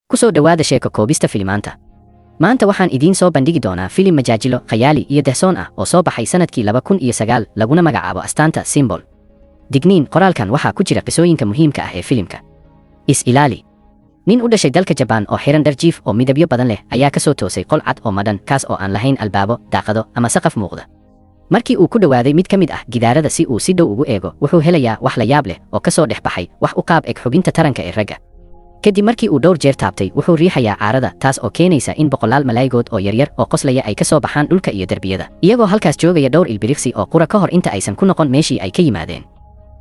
Ku soo dhowaada sheeko koobista filimaanta. Maanta waxaan idiin soo bandhigi doonaa filim majaajilo, khayaali iyo dehsoon ah oo soo baxay sanadkii 2009, laguna magacaabo Astaanta, Symbol. Digniin: qoraalkan waxaa ku jira qisooyinka muhiimka ah ee filimka. Is ilaali. Nin u dhashay dalka Jabaan oo xiran dhar jiif oo midabyo badan leh ayaa ka soo toosay qol cad oo madhan, kaas oo aan lahayn albaabo, daaqado ama saqaf muuqda. Markii uu ku dhowaaday mid ka mid ah gidaarada si uu si dhow ugu eego, wuxuu helayaa wax la yaab leh oo ka soo dhex baxay, wax u qaab eg xubinta taranka ee ragga. Kadib markii uu dhowr jeer taabtay, wuxuu riixayaa caarada, taas oo keenaysa in boqolaal malaayigood oo yaryar oo qoslaya ay ka soo baxaan dhulka iyo derbiyada, iyagoo halkaas joogaya dhowr ilbiriqsi oo qura ka hor inta aysan ku noqon meeshii ay ka yimaadeen.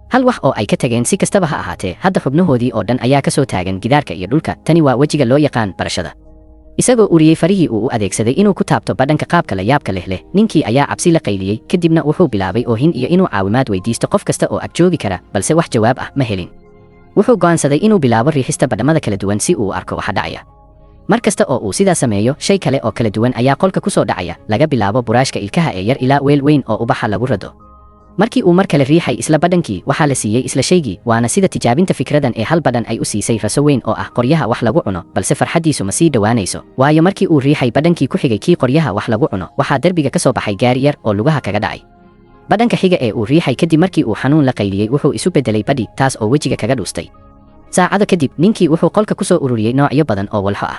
Hal wax oo ay ka tageen si kastaba ha ahaatee, hadda xubnahoodii oo dhan ayaa ka soo taagan gidaarka iyo dhulka. Tani waa wejiga loo yaqaan barashada. Isagoo uriyey farihii uu u adeegsaday inuu ku taabto badhanka qaabka la yaabka leh, ninkii ayaa cabsi la qayliyey, kadibna wuxuu bilaabay oohin iyo inuu caawimaad weydiisto qof kasta oo ag joogi kara, balse wax jawaab ah ma helin. Wuxuu go'aansaday inuu bilaabo riixista badhamada kala duwan si uu u arko waxa dhacaya. Mar kasta oo uu sidaa sameeyo, shay kale oo kala duwan ayaa qolka ku soo dhacaya, laga bilaabo buraashka ilkaha ee yar ilaa weel weyn oo ubaxa lagu rado. Markii uu mar kale riixay isla badhankii, waxaa la siiyey isla shaygii. Waana sida tijaabinta fikradan ee hal badhan ay u siisay raso weyn oo ah qoryaha wax lagu cuno. Balse farxaddiisu ma sii dhowaanayso, waayo markii uu riixay badhankii ku xigay, kii qoryaha wax lagu cuno, waxaa derbiga ka soo baxay gaari yar oo lugaha kaga dhacay. Badhanka xiga ee uu riixay, kadib markii uu xanuun la qayliyey, wuxuu isu beddelay badhi, taas oo wejiga kaga dhuustay. Saacado kadib, ninkii wuxuu qolka ku soo ururiyey noocyo badan oo walxo ah.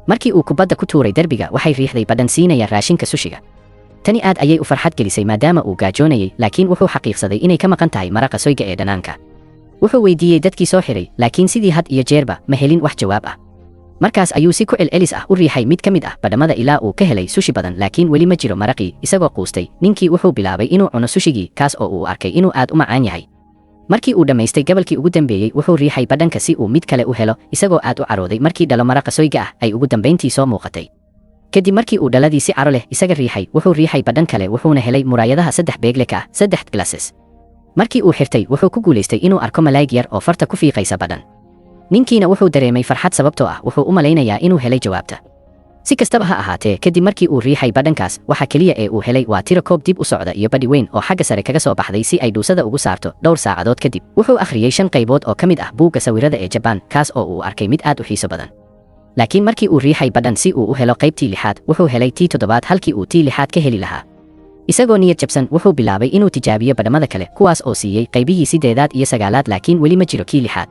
Markii uu kubadda ku tuuray derbiga, waxay riixday badhan siinaya raashinka sushiga. Tani aad ayay u farxad gelisay maadaama uu gaajoonayay, laakiin wuxuu xaqiiqsaday inay ka maqan tahay maraqa soyga ee dhanaanka. Wuxuu weydiiyey dadkii soo xiray, laakiin sidii had iyo jeerba ma helin wax jawaab ah. Markaas ayuu si ku celcelis ah u riixay mid ka mid ah badhamada ilaa uu ka helay sushi badan, laakiin weli ma jiro maraqii. Isagoo quustay, ninkii wuxuu bilaabay inuu cuno sushigii, kaas oo uu arkay inuu aad u macaan yahay. Markii uu dhammaystay gabalkii ugu dambeeyey, wuxuu riixay badhanka si uu mid kale u helo, isagoo aad u carooday markii dhalo maraqa soyga ah ay ugu dambayntii soo muuqatay. Kadib markii uu dhaladii si caro leh isaga riixay, wuxuu riixay badhan kale, wuxuuna helay muraayadaha saddex beegle ka ah, saddex glasses. Markii uu xirtay, wuxuu ku guulaystay inuu arko malaa'ig yar oo farta ku fiiqaysa badhan. Ninkiina wuxuu dareemay farxad, sababtoo ah wuxuu u malaynayaa inuu helay jawaabta. Si kastaba ha ahaatee, kadib markii uu riixay badhankaas, waxa keliya ee uu helay waa tiro koob dib u socda iyo badhi weyn oo xagga sare kaga soo baxday si ay dhuusada ugu saarto. Dhowr saacadood kadib, wuxuu akhriyey shan qaybood oo ka mid ah buugga sawirada ee Jabaan, kaas oo uu arkay mid aad u xiiso badan. Laakiin markii uu riixay badhan si uu u helo qaybtii lixaad, wuxuu helay tii toddobaad halkii uu tii lixaad ka heli lahaa. Isagoo niyad jabsan, wuxuu bilaabay inuu tijaabiyo badhamada kale, kuwaas oo siiyey qaybihii sideedaad iyo sagaalaad, laakiin weli ma jiro kii lixaad.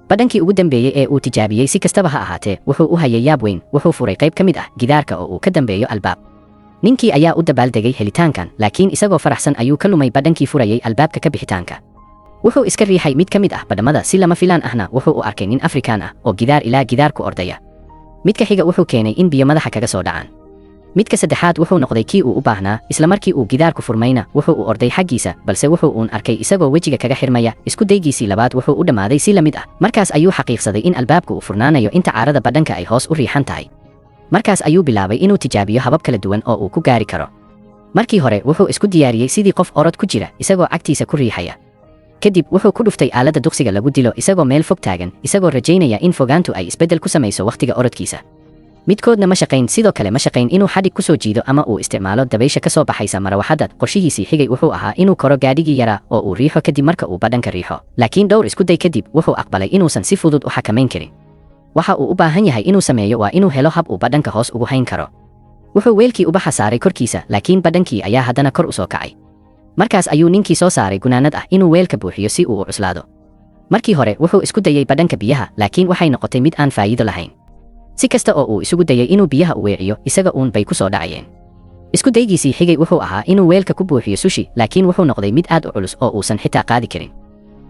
Badhankii ugu dambeeyey ee uu tijaabiyey, si kastaba ha ahaatee, wuxuu u hayay yaab weyn. Wuxuu furay qayb ka mid ah gidaarka oo uu ka dambeeyo albaab. Ninkii ayaa u dabaaldegay helitaankan, laakiin isagoo faraxsan ayuu ka lumay badhankii furayay albaabka ka bixitaanka. Wuxuu iska riixay mid ka mid ah badhamada, si lama filaan ahna wuxuu u arkay nin Afrikaan ah oo gidaar ilaa gidaar ku ordaya. Midka xiga wuxuu keenay in biyo madaxa kaga soo dhacaan. Midka saddexaad wuxuu noqday kii uu u baahnaa. Isla markii uu gidaarku furmayna, wuxuu u orday xaggiisa, balse wuxuu uun arkay isagoo wejiga kaga xirmaya. Isku daygiisii labaad wuxuu u dhammaaday si la mid ah. Markaas ayuu xaqiiqsaday in albaabku uu furnaanayo inta caarada badhanka ay hoos u riixan tahay. Markaas ayuu bilaabay inuu tijaabiyo habab kala duwan oo uu ku gaari karo. Markii hore wuxuu isku diyaariyey sidii qof orod ku jira, isagoo cagtiisa ku riixaya. Kadib wuxuu ku dhuftay aaladda duqsiga lagu dilo isagoo meel fog taagan, isagoo rajaynaya in fogaantu ay isbeddel ku samayso wakhtiga orodkiisa. Midkoodna ma shaqayn. Sidoo kale ma shaqayn inuu xadhig ku soo jiido ama uu isticmaalo dabaysha ka soo baxaysa marawaxadda. Qorshihiisii xigay wuxuu ahaa inuu koro gaadhigii yaraa oo uu riixo kadib marka uu badhanka riixo, laakiin dhowr isku day kadib wuxuu aqbalay inuusan si fudud u xakamayn karin. Waxa uu u baahan yahay inuu sameeyo waa inuu helo hab uu badhanka hoos ugu hayn karo. Wuxuu weelkii ubaxa saaray korkiisa, laakiin badhankii ayaa haddana kor u soo kacay. Markaas ayuu ninkii soo saaray gunaanad ah inuu weelka buuxiyo si uu u cuslaado. Markii hore wuxuu isku dayey badhanka biyaha, laakiin waxay noqotay mid aan faa'iido lahayn. Si kasta oo uu isugu dayey inuu biyaha u weeciyo, isaga uun bay ku soo dhacayeen. Isku daygiisii xigay wuxuu ahaa inuu weelka ku buuxiyo sushi, laakiin wuxuu noqday mid aad u culus oo uusan xitaa qaadi karin.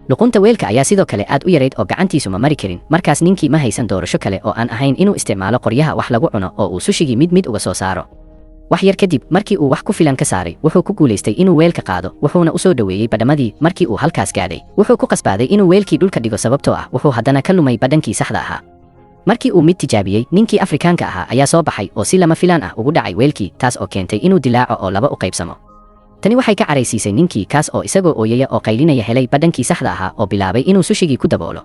Luqunta weelka ayaa sidoo kale aad u yarayd oo gacantiisu ma mari karin. Markaas ninkii ma haysan doorasho kale oo aan ahayn inuu isticmaalo qoryaha wax lagu cuno oo uu sushigii mid mid uga soo saaro. Wax yar kadib markii uu wax ku filan ka saaray, wuxuu ku guulaystay inuu weelka qaado, wuxuuna u soo dhoweeyey badhamadii. Markii uu halkaas gaadhay, wuxuu ku qasbaaday inuu weelkii dhulka dhigo, sababtoo ah wuxuu haddana ka lumay badhankii saxda ahaa. Markii uu mid tijaabiyey, ninkii Afrikaanka ahaa ayaa soo baxay oo si lama filaan ah ugu dhacay weelkii, taas oo keentay inuu dilaaco oo laba u qaybsamo. Tani waxay ka caraysiisay ninkii, kaas oo isagoo ooyaya oo qaylinaya helay badhankii saxda ahaa oo bilaabay inuu sushigii ku daboolo.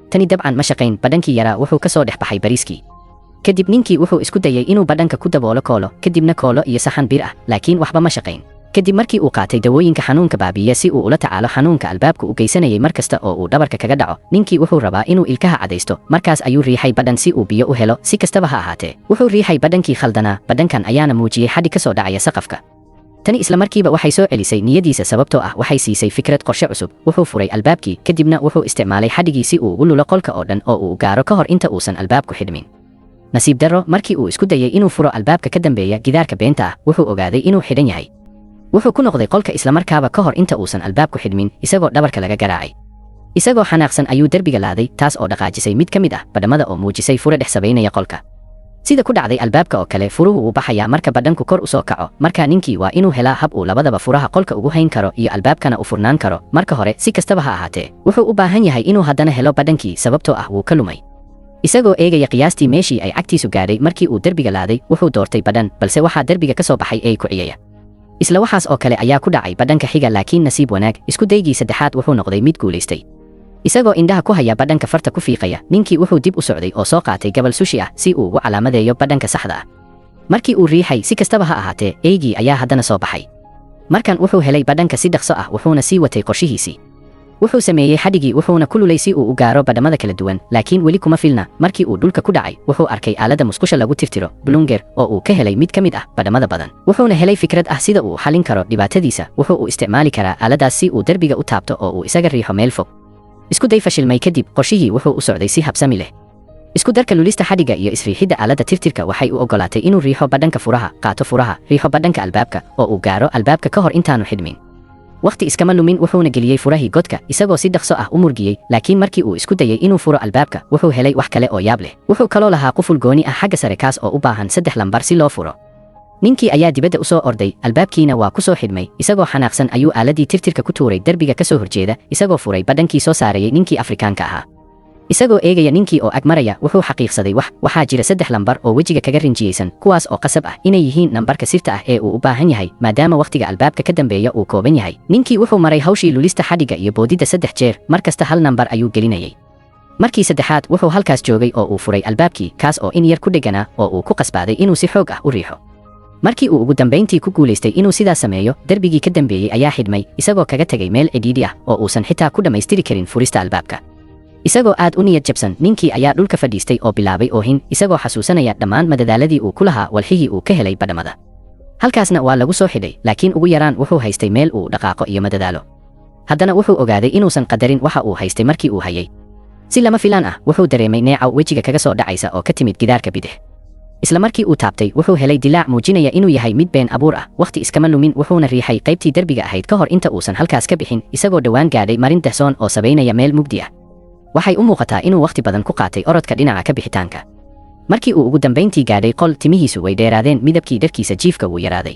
Tani dabcan ma shaqayn. Badhankii yaraa wuxuu ka soo dhex baxay bariiskii. Kadib ninkii wuxuu isku dayey inuu badhanka ku daboolo koolo, kadibna koolo iyo saxan bir ah, laakiin waxba ma shaqayn. Kadib markii uu qaatay dawooyinka xanuunka baabiiya si uu ula tacaalo xanuunka albaabku u geysanayay mar kasta oo uu dhabarka kaga dhaco, ninkii wuxuu rabaa inuu ilkaha cadaysto. Markaas ayuu riixay badhan si uu biyo u helo. Si kastaba ha ahaatee, wuxuu riixay badhankii khaldanaa. Badhankan ayaana muujiyey xadhig ka soo dhacaya saqafka. Tani isla markiiba waxay soo celisay niyadiisa, sababtoo ah waxay siisay fikrad qorshe cusub. Wuxuu furay albaabkii, kadibna wuxuu isticmaalay xadhigii si uu ugu lulo qolka oo dhan oo uu gaaro ka hor inta uusan albaabku xidhmin. Nasiib darro, markii uu isku dayay inuu furo albaabka ka dambeeya gidaarka beenta ah, wuxuu ogaaday inuu xidhan yahay. Wuxuu ku noqday qolka islamarkaaba ka hor inta uusan albaabku xidhmin, isagoo dhabarka laga garaacay. Isagoo xanaaqsan ayuu derbiga laaday, taas oo dhaqaajisay mid ka mid ah badhamada oo muujisay fure dhex sabaynaya qolka. Sida ku dhacday albaabka oo kale, furuhu wuu baxayaa marka badhanku kor u soo kaco. Markaa ninkii waa inuu helaa hab uu labadaba furaha qolka ugu hayn karo iyo albaabkana u furnaan karo. Marka hore, si kastaba ha ahaatee, wuxuu u baahan yahay inuu haddana helo badhankii, sababtoo ah wuu ka lumay. Isagoo eegaya qiyaastii meeshii ay cagtiisu gaadhay markii uu derbiga laaday, wuxuu doortay badhan, balse waxaa derbiga ka soo baxay ey ku ciyaya. Isla waxaas oo kale ayaa ku dhacay badhanka xiga, laakiin nasiib wanaag, isku daygii saddexaad wuxuu noqday mid guulaystay. Isagoo indhaha ku haya badhanka farta ku fiiqaya, ninkii wuxuu dib u socday oo soo qaatay gabal sushi ah si uu ugu calaamadeeyo badhanka saxda ah. Markii uu riixay, si kastaba ha ahaatee, eygii ayaa haddana soo baxay. Markan wuxuu helay badhanka si dhaqso ah, wuxuuna sii watay qorshihiisii. Wuxuu sameeyey xadhigii, wuxuuna ku lulay si uu u gaaro badhamada kala duwan, laakiin weli kuma filna. Markii uu dhulka ku dhacay, wuxuu arkay aaladda musqusha lagu tirtiro, plunger, oo uu ka helay mid ka mid ah badhamada badan. Wuxuuna helay fikrad ah sida uu u xalin karo dhibaatadiisa. Wuxuu u isticmaali karaa aaladaas si uu derbiga u taabto oo uu isaga riixo meel fog. Isku day fashilmay kadib, qorshihii wuxuu u socday si habsami leh. Isku darka lulista xadhigga iyo isriixidda aaladda tirtirka waxay u oggolaatay inuu riixo badhanka furaha, qaato furaha, riixo badhanka albaabka oo uu gaaro albaabka ka hor intaanu xidhmin. Waqti iskama lumin, wuxuuna geliyey furahii godka isagoo si dhaqso ah u murgiyey. Laakiin markii uu isku dayey inuu furo albaabka, wuxuu helay wax kale oo yaab leh. Wuxuu kaloo lahaa quful gooni ah xagga sare, kaas oo u baahan saddex lambar si loo furo. Ninkii ayaa dibadda u soo orday, albaabkiina waa ku soo xidhmay. Isagoo xanaaqsan ayuu aaladii tirtirka ku tuuray derbiga ka soo horjeeda, isagoo furay badhankii soo saarayay ninkii Afrikaanka ahaa. Isagoo eegaya ninkii oo ag maraya, wuxuu xaqiiqsaday wax. Waxaa jira saddex lambar oo wejiga kaga rinjiyeysan, kuwaas oo qasab ah inay yihiin nambarka sirta ah ee uu u baahan yahay, maadaama wakhtiga albaabka ka dambeeya uu kooban yahay. Ninkii wuxuu maray hawshii lulista xadhigga iyo boodidda saddex jeer. Mar kasta hal nambar ayuu gelinayay. Markii saddexaad wuxuu halkaas joogay oo uu furay albaabkii, kaas oo in yar ku dheganaa oo uu ku qasbaaday inuu si xoog ah u riixo. Markii uu ugu dambayntii ku guulaystay inuu sidaas sameeyo, derbigii ka dambeeyey ayaa xidhmay, isagoo kaga tegay meel cidhiidhi ah oo uusan xitaa ku dhammaystiri karin furista albaabka. Isagoo aad u niyad jabsan, ninkii ayaa dhulka fadhiistay oo bilaabay oohin, isagoo xasuusanaya dhammaan madadaaladii uu ku lahaa walxihii uu ka helay badhamada. Halkaasna waa lagu soo xidhay, laakiin ugu yaraan wuxuu haystay meel uu dhaqaaqo iyo madadaalo. Haddana wuxuu ogaaday inuusan qadarin waxa uu haystay markii uu hayay. Si lama filaan ah, wuxuu dareemay neecaw wejiga kaga soo dhacaysa oo ka timid gidaarka bidix. Isla markii uu taabtay, wuxuu helay dilaac muujinaya inuu yahay mid been abuur ah. Wakhti iskama lumin, wuxuuna riixay qaybtii derbiga ahayd ka hor inta uusan halkaas ka bixin, isagoo dhowaan gaadhay marin dahsoon oo sabaynaya meel mugdi ah. Waxay u muuqataa inuu wakhti badan ku qaatay orodka dhinaca ka bixitaanka. Markii uu ugu dambayntii gaadhay qol, timihiisu way dheeraadeen, midabkii dharkiisa jiifka wuu yaraaday.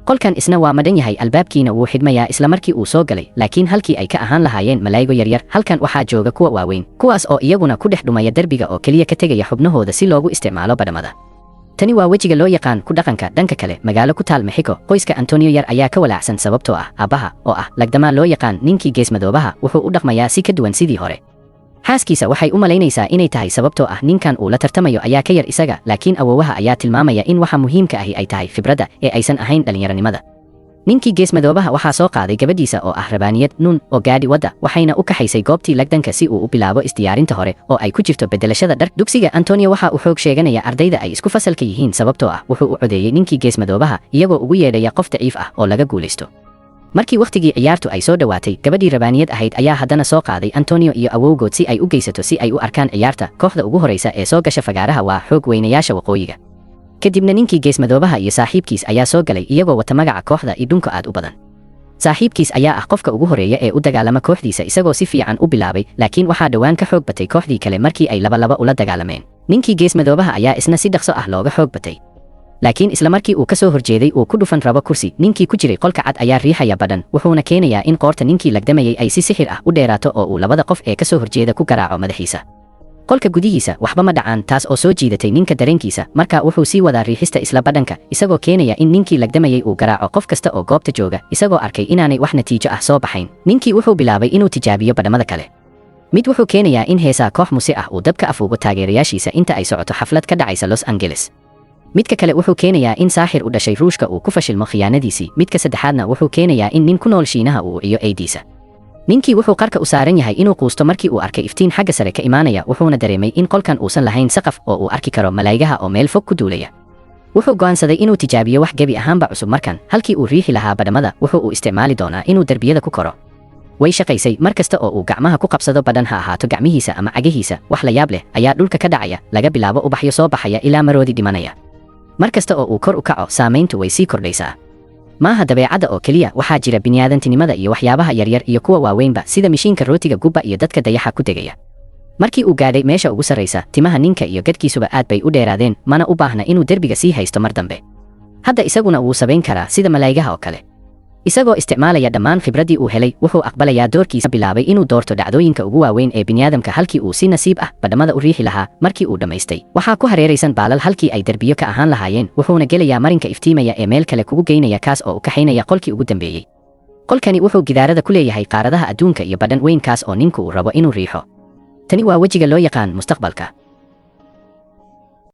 Qolkan isna waa madhan yahay, albaabkiina wuu xidhmayaa isla markii uu soo galay. Laakiin halkii ay ka ahaan lahaayeen malaa'igo yaryar, halkan waxaa jooga kuwa waaweyn, kuwaas oo iyaguna ku dhex dhumaya derbiga oo keliya ka tegaya xubnahooda si loogu isticmaalo badhamada. Tani waa wejiga loo yaqaan ku dhaqanka. Dhanka kale, magaalo ku taal Mexico, qoyska Antonio yar ayaa ka walaacsan, sababtoo ah aabbaha oo ah lagdamaa loo yaqaan ninkii geesmadoobaha wuxuu u dhaqmayaa si ka duwan sidii hore. Xaaskiisa waxay u malaynaysaa inay tahay sababtoo ah ninkan uu la tartamayo ayaa ka yar isaga, laakiin awoowaha ayaa tilmaamaya in waxa muhiimka ahi ay tahay khibradda ee aysan ahayn dhallinyaranimada. Ninkii geesmadoobaha waxaa soo qaaday gabadhiisa oo ah rabaaniyad Nun oo gaadhi wadda, waxayna u kaxaysay goobtii lagdanka si uu u bilaabo isdiyaarinta hore oo ay ku jirto beddelashada dhar. Dugsiga, Antonio waxa uu xoog sheeganaya ardayda ay isku fasalka yihiin, sababtoo ah wuxuu u codeeyey ninkii geesmadoobaha, iyagoo ugu yeedhaya qof daciif ah oo laga guulaysto. Markii wakhtigii ciyaartu ay soo dhowaatay, gabadhii rabaaniyad ahayd ayaa haddana soo qaaday Antonio iyo awowgood si ay u geysato si ay u arkaan ciyaarta. Kooxda ugu horraysa ee soo gasha fagaaraha waa xoog weynayaasha waqooyiga. Kadibna ninkii geesmadoobaha iyo saaxiibkiis ayaa soo galay, iyagoo wata magaca kooxda iyo dhunko aad u badan. Saaxiibkiis ayaa ah qofka ugu horreeya ee u dagaalama kooxdiisa, isagoo si fiican u bilaabay, laakiin waxaa dhowaan ka xoog batay kooxdii kale markii ay laba laba ula dagaalameen. Ninkii geesmadoobaha ayaa isna si dhaqso ah looga xoog batay, laakiin isla markii uu ka soo horjeeday uu ku dhufan rabo kursi, ninkii ku jiray qolka cad ayaa riixaya badhan, wuxuuna keenayaa in qoorta ninkii lagdamayay ay si sixir ah u dheeraato oo uu labada qof ee ka soo horjeeda ku garaaco madaxiisa. Qolka gudihiisa waxba ma dhacaan, taas oo soo jiidatay ninka dareenkiisa. Marka wuxuu sii wadaa riixista isla badhanka, isagoo keenaya in ninkii lagdamayay uu garaaco qof kasta oo goobta jooga. Isagoo arkay inaanay wax natiijo ah soo baxayn, ninkii wuxuu bilaabay inuu tijaabiyo badhamada kale. Mid wuxuu keenayaa in heesaa koox muse ah uu dabka afuugo taageerayaashiisa inta ay socoto xaflad ka dhacaysa Los Angeles. Midka kale wuxuu keenayaa in saaxir u dhashay Ruushka uu ku fashilmo khiyaanadiisii. Midka saddexaadna wuxuu keenayaa in nin ku nool Shiinaha uu uciyo eydiisa. Ninkii wuxuu qarka u saaran yahay inuu quusto markii uu arkay iftiin xagga sare ka imaanaya, wuxuuna dareemay in qolkan uusan lahayn saqaf oo uu arki karo malaa'igaha oo meel fog ku duulaya. Wuxuu go'aansaday inuu tijaabiyo wax gebi ahaanba cusub markan. Halkii uu riixi lahaa badhamada, wuxuu uu isticmaali doonaa inuu derbiyada ku koro. Way shaqaysay. Mar kasta oo uu gacmaha ku qabsado badhan, ha ahaato gacmihiisa ama cagihiisa, wax la yaab leh ayaa dhulka ka dhacaya, laga bilaabo ubaxyo soo baxaya ilaa maroodi dhimanaya. Mar kasta oo uu kor u kaco, saamayntu way sii kordhaysaa. Maaha dabeecadda oo keliya, waxaa jira biniaadantinimada iyo waxyaabaha yaryar iyo kuwa waaweynba, sida mishiinka rootiga gubba iyo dadka dayaxa ku degaya. Markii uu gaadhay meesha ugu sarraysa, timaha ninka iyo gadhkiisuba aad bay u dheeraadeen, mana u baahna inuu derbiga sii haysto mar dambe. Hadda isaguna wuu sabayn karaa sida malaa'igaha oo kale. Isagoo isticmaalaya dhammaan khibraddii uu helay, wuxuu aqbalayaa doorkiisa, bilaabay inuu doorto dhacdooyinka ugu waaweyn ee biniaadamka halkii uu si nasiib ah badhamada u riixi lahaa. Markii uu dhammaystay, waxaa ku hareeraysan baalal halkii ay derbiyo ka ahaan lahaayeen, wuxuuna gelayaa marinka iftiimaya ee meel kale kugu geynaya, kaas oo u kaxaynaya qolkii ugu dambeeyey. Qolkani wuxuu gidaarada ku leeyahay qaaradaha adduunka iyo badhan weyn, kaas oo ninku uu rabo inuu riixo. Tani waa wejiga loo yaqaan mustaqbalka.